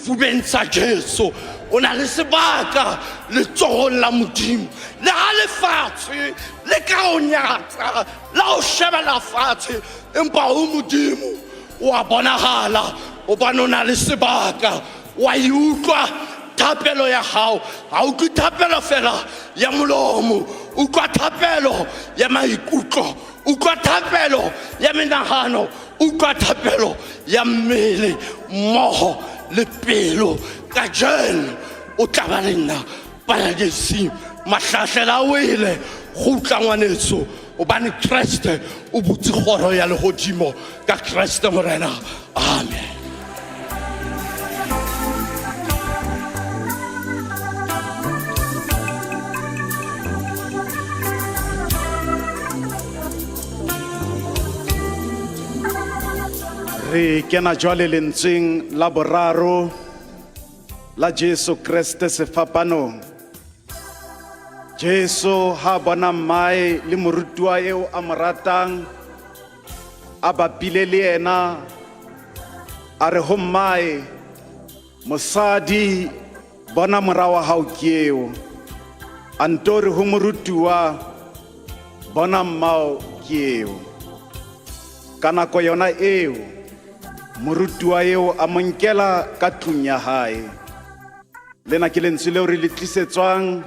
Fubeng sa Jesu o na le sebaka letsohong la Modimo. Le ha lefatshe le ka o nyatsa, la o shebela fatshe, empa ho Modimo o a bonahala hobane o na le sebaka. Wa e utlwa thapelo ya hao, ha utlwe thapelo fela ya molomo, utlwa thapelo ya maikutlo, utlwa thapelo ya menahano, utlwa thapelo ya mmele mmoho le pelo. Kajeno o tla ba le nna paradising. Mahlahlela a wele, kgutla ngwaneso, hobane Kreste o butse kgoro ya lehodimo ka Kreste Morena. Amen. Re kena jwale lentsweng la boraro la Jesu Kreste sefapanong. Jesu ha bona mmae le morutuwa eo a mo ratang a bapile le yena, a re ho mmae, Mosadi, bona mora wa hao ke eo. A nto re ho morutuwa, Bona mmao ke eo. Ka nako yona eo, morutuwa eo a mo nkela ka tlung ya hae. Lena ke lentswe leo re le tlisetswang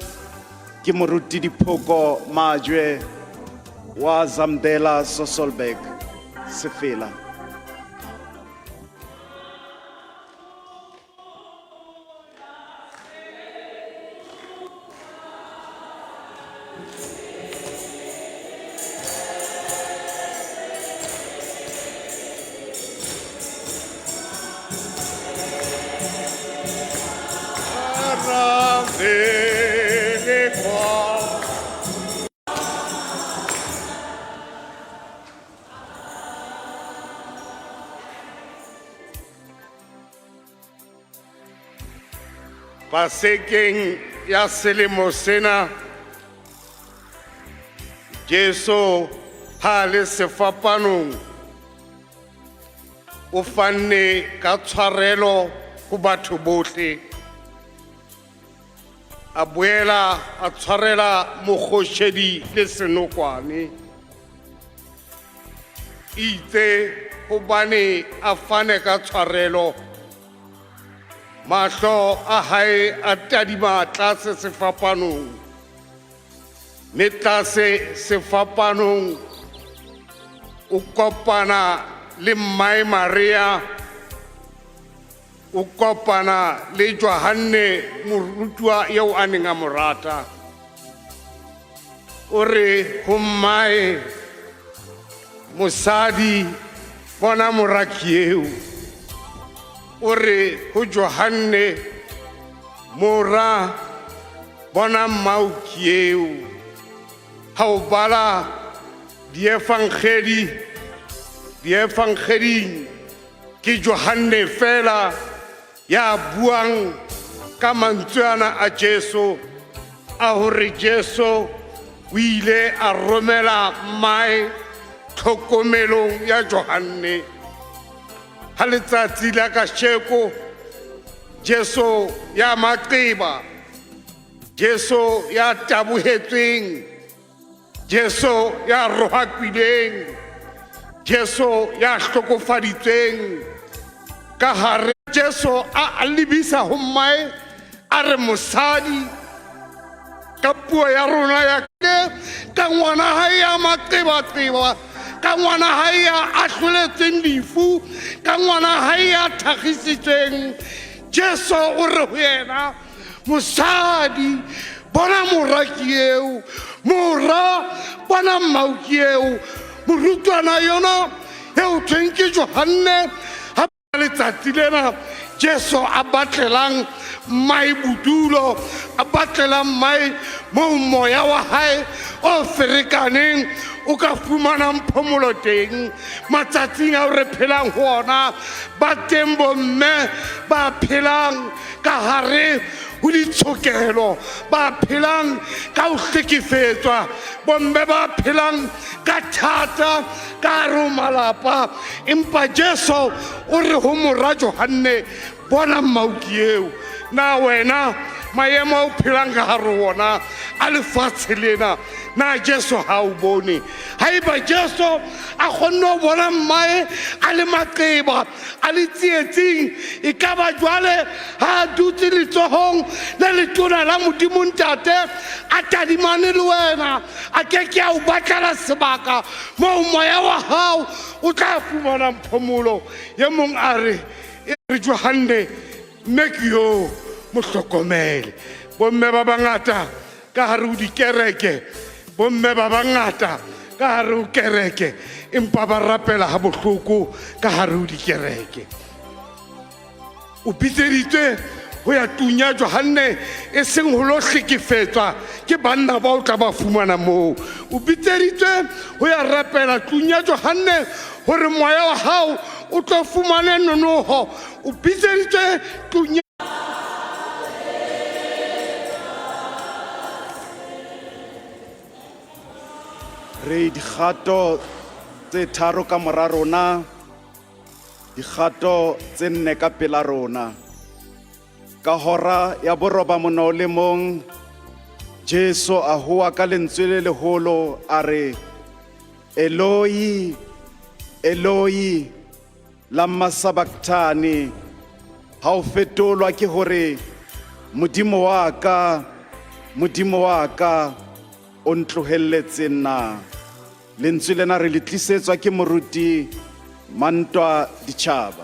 ke moruti Diphoko Majwe wa Zambela Sasolburg, Sefela. Pasekeng ya selemo sena, Jesu ha a le sefapanong o fanne ka tshwarelo ho batho bohle. A boela a tshwarela mokgoshedi le senokwane. Itse hobane a fane ka tshwarelo, mahlo a hae a tadima tlase sefapanong, mme tlase sefapanong o kopana le mmae Maria, o kopana le Johanne morutuwa eo a neng a mo rata. O re ho mmae, Mosadi, bona moraki eo. O re ho Johanne, Mora, bona mmaoki eo. Ha o bala diefangedi, diefangeding ke Johanne fela ya buang ka mantswe ana a Jesu a hore Jesu o ile a romela mmae tlhokomelong ya Johanne. Ha letsatsi la kasheko Jesu ya maqeba, Jesu ya tabohetsweng, Jesu ya rohakilweng, Jesu ya hlokofaditsweng ka hare. Jesu a lebisa ho mmae a re, mosadi, ka puo ya rona ya ka ngwana hae ya maqebaqeba, ka ngwana hae ya ahloletsweng lefu, ka ngwana hae ya thakgisitsweng. Jesu o re ho yena, Mosadi, bona mora ke eo, mora, bona mmao ke eo. Morutwana yona eo thweng ke Johanne, ha letsatsi lena Jesu a batlelang mmae bodulo, a batlelang mmae moo moya wa hae o ferekaneng o ka fumanang phomolo teng. Matsatsing ao re phelang ho ona, ba teng bomme ba phelang ka hare ho ditshokelo, ba phelang ka ho hlekefetswa, bomme ba phelang ka thata ka hare ho malapa. Empa Jesu o re ho mora Johanne, Bona mmauki eo. Na wena maemo a o phelang ka gare wona a lefatshe lena, na Jesu ga o bone? Haeba Jesu a kgonne ho bona mmae a le maqeba, a le tsietsing, e ka ba jwale ha a dutse letsohong le letona la Modimo Ntate, a tadimane le wena, a ke ke a o batlela sebaka moo moya wa hao o tla fumanang phomolo. Ye mong a re, e re Johanne, mme ke yo mo hlokomele. Bomme ba bangata ka hare ho dikereke, bomme ba bangata ka hare ho kereke, empa ba rapela ha bohloko ka hare ho dikereke. O bitseditswe ho ya tlung ya Johanne, e seng ho lo hlekefetswa ke banna ba o tla ba fumana moo. O bitseditswe ho ya rapela tlung ya Johanne hore moya wa hao o tlo fumane nonoho. O bitseditswe tlung ya Re dikgato tse tharo ka mora rona, dikgato tse nne ka pela rona. Ka hora ya boroba mono le mong, Jesu a hoa ka lentswe le leholo a re, Eloi, Eloi, lama sabakthani, ha o fetolwa ke hore Modimo wa ka, Modimo wa ka, o ntlohelletse na. Lentswe lena re le tlisetswa ke moruti Mantwa Ditjhaba.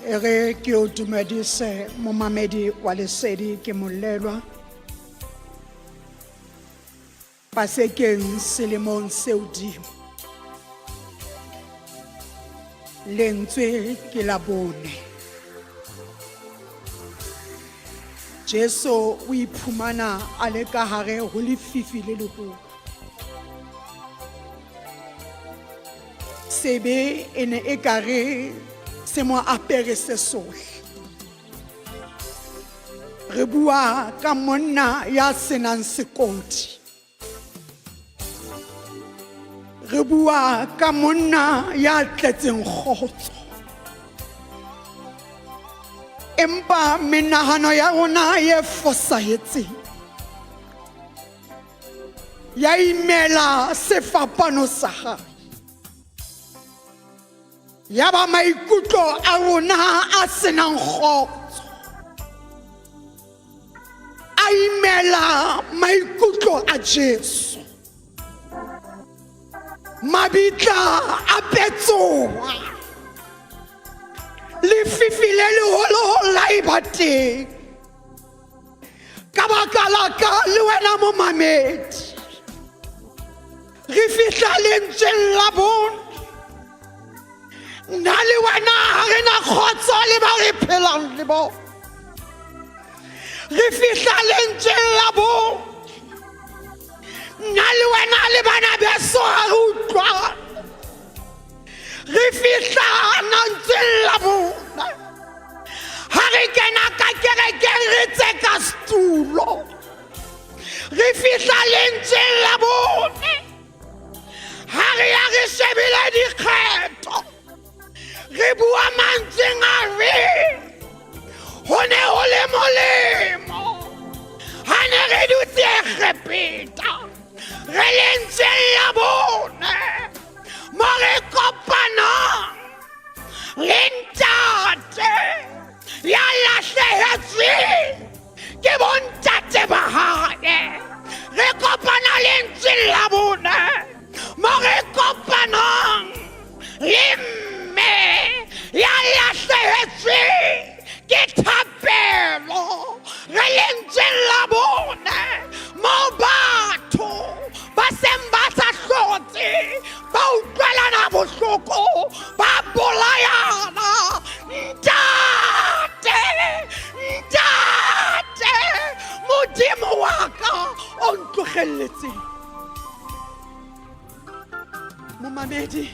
E re ke o dumedise momamedi wa Lesedi, ke Molelwa. Pasekeng selemong se hodimo. Lentswe ke la bone. Jesu o iphumana a le ka hare ho lefifi le leholo. Sebe e ne e ka re se mo apere se sohle. Re bua ka monna ya senang sekoti. Re bua ka monna ya tletseng kgotso. Empa menahano ya rona e fosahetseng ya imela sefapano sa hae. Yaba maikutlo a rona a senang kgotso a imela maikutlo a Jesu. Mabitla a petsoa, lefifi le leholo la eba teng ka baka la ka le wena momamedi. Re fihla lentsweng la bone, nna le wena ha re na kgotso le ba re phelang le bona. Re fihla lentsweng la bone, nna le wena le bana beso ha re utlwane. Re fihla lentsweng la bone, ha re kena ka kerekeng re tseka setulo. Re fihla lentsweng la bone, ha re ya re shebile dikgetho, re bua mantsweng a re ho ne ho le molemo ha ne re dutse Egepeta. Re lentsweng la bone mo re kopanang le ntate ya lahlehetsweng ke bontate ba hae. Re kopana lentsweng la bone mo re kopanang le mme ya lahlehetsweng ke thapelo. Re lentsweng la bone mo batho ba seng ba sa hlotse ba utlwelana bohloko, ba bolayana. Ntate, ntate, Modimo wa ka o ntlohelletseng. Momamedi,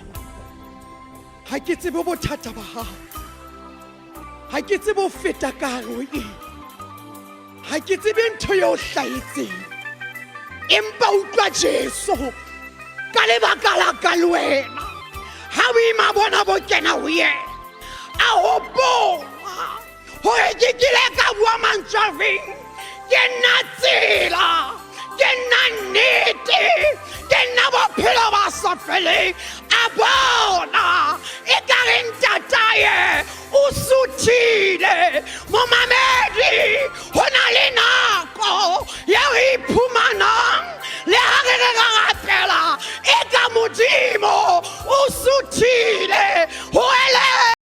ha ke tsebe bothata ba hao, ha ke tsebe ho feta ka hare ho eng, ha ke tsebe ntho eo hlahetseng, empa utlwa Jesu ka lebaka la ka le wena. Ha boima bona bo kena ho yena, a hopola. Hore ke kile ka bua mantswe a feng? Ke nna tsela, ke nna nnete, ke nna bophelo ba sa feleng. A bona e ka re ntataye o suthile. Momamedi, ho na le nako ya re iphumanang le ha re re ra rapela e ka Modimo o suthile.